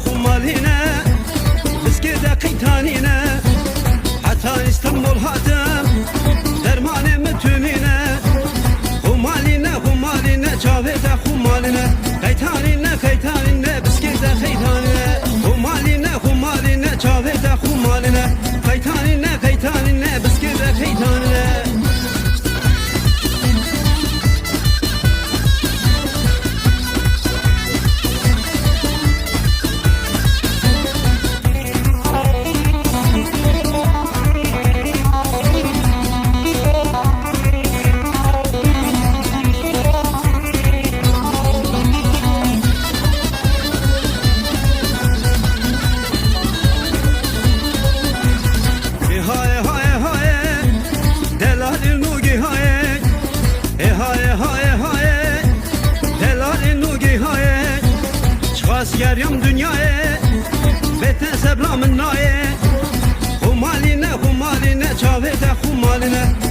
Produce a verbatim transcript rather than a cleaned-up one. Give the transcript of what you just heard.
Xumalîne, biskê de qeytanîne. Heta Îstanbul hatim, dermanê min tunîne. Xumalîne, xumalîne, çavê de xumalîne. Qeytanîne, qeytanîne, biskê de qeytanîne. Xumalîne, xumalîne, çavê de xumalîne. Qeytanîne, qeytanîne, biskê de qeytanîne. Ê haye, haye, haye, delalê nûgî haye. Ê haye, haye, haye, delalê nûgî haye. Çiqas geriyam dinyayê, bê te sebla min nayê. Xumalîne, xumalîne, çavê de xumalîne.